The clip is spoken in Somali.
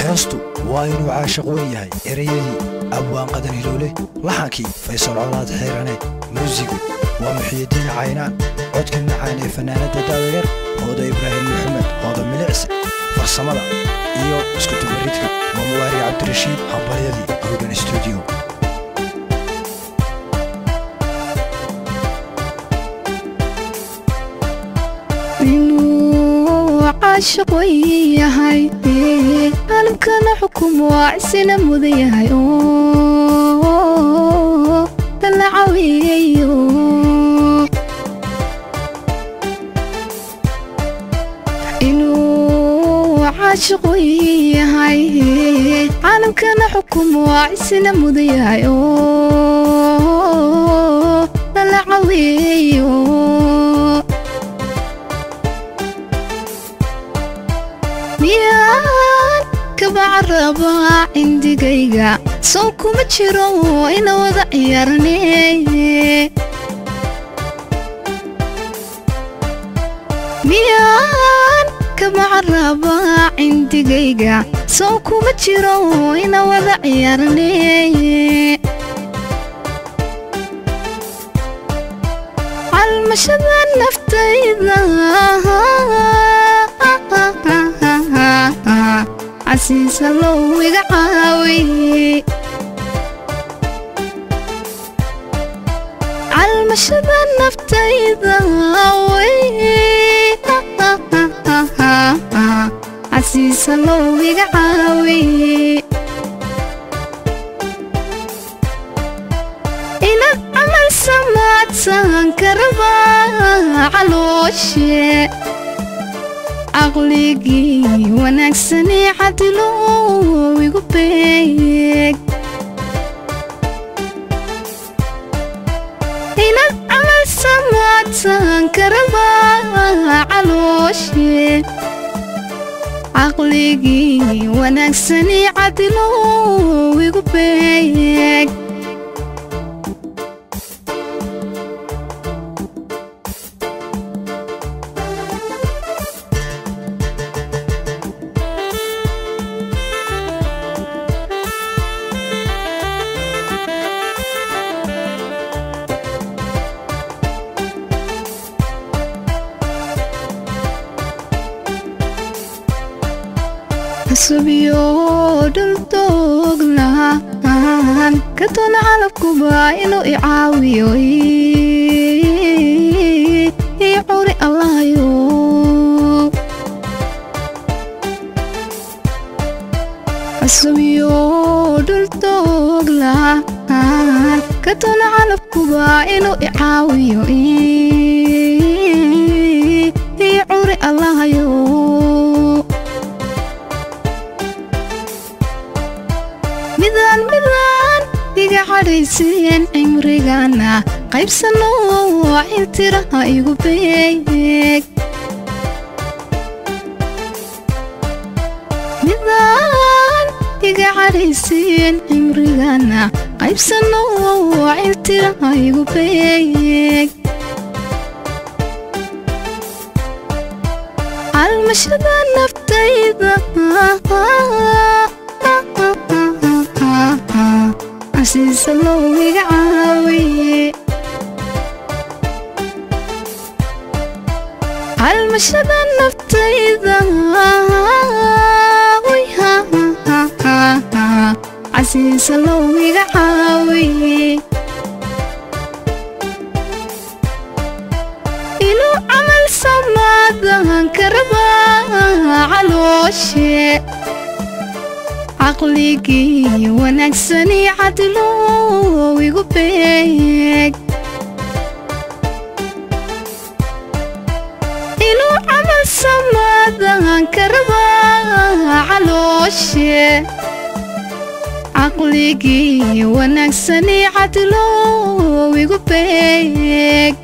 Heestu waa inuu caashiq weyn yahay. Ereyadii Abwaan Qadan Hiloole, laxankii Faysal Colaad Xiirane, muusigu waa Muxyidiin Caynaan, codka macaan ee fanaanada da'da yar Hooda Ibraahim Maxamed, Hooda Milicsi, farsamada iyo isku dubaridka waa Mubaari Cabdirashiid. Hambalyadii Howdhan Studio. Inuu caashiq weyn yahay, caalamkana xukumo, cisina mudan yahay oo lala caweeyo. Inuu caashiq weyn yahay, caalamkana xukumo, cisina mudan yahay oo lala caweeyo. Miyaan kabacaraba cindigayga sow kuma jiro ina wada ciyaarne? Miyaan kabacaraba cindigayga sow kuma jiro ina wada ciyaarne? Calmashada naftayda casiisa low iga caawi, calmashada naftayda casiisa low iga caawi. Inaad camal samaadsan karaba calooshe, caqligii wanaagsani cadilo igu beeg. Inaad camal samaadsan karaba calooshe, caqligii wanaagsani cadilo igu beeg. Xusubiyo dhul dooglaan ka doona calabkuba inuu i caawiyo ii curi Allahayo. Xusubiyo dhul dooglaan ka doona calabkuba inuu i caawiyo ii curi Allahayo. Midaan midaan iga cadhayseen cimrigana qaybsano ciltiraha igu beeg. Midaan iga cadhayseen cimrigana qaybsano ciltiraha igu beeg. Calmashada naftayda casiisa low iga caawiye, calmashada naftayda casiisa low iga caawiye. Inuu camal samaadan karaba calooshe, caqligii wanaagsani cadilo igu beeg. Inuu camal samaadan karaba calooshe, caqligii wanaagsani cadilo igu beeg.